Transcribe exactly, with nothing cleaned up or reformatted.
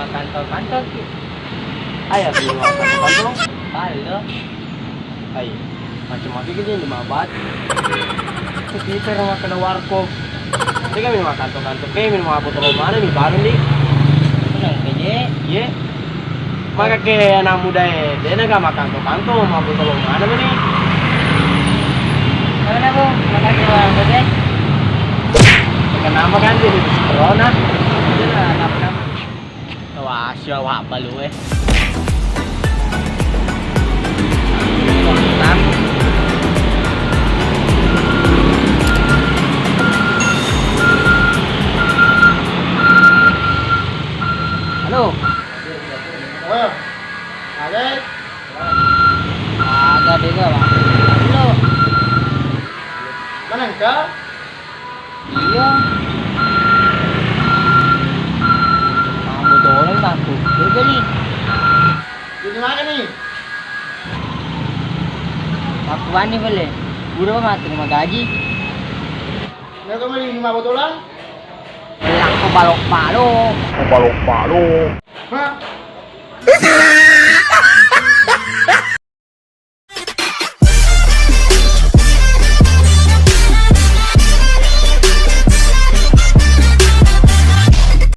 Kantor-kantor ki. Ayo, di rumah kantor-kantor. Ballo. Ayo. Macam-macam gitu yang dimabat. Kita rumah kena warkop. Ini kan minum kantor-kantor. Kayak minum apa terus mana nih baru nih? Benar, P J. Iya. Maka ke anak muda e, dia nggak makan tuh kantor, mau butuh mana nih? Mana, Bu? Makasih, Bang. Oke. Kenapa kan dia di corona? Iya, kenapa-kenapa? Wah, siapa lu, eh? Halo. Halo. Alex. Aga dega, Bang. Halo. Mana engka? Iya. Kamu tolong aku. Coba nih. Jadi mana nih? Aku ani bele. Udah mati rumah gaji. Nggak kembali lima botolan? Elang ko balok-balok. Ko balok-balok. Hah?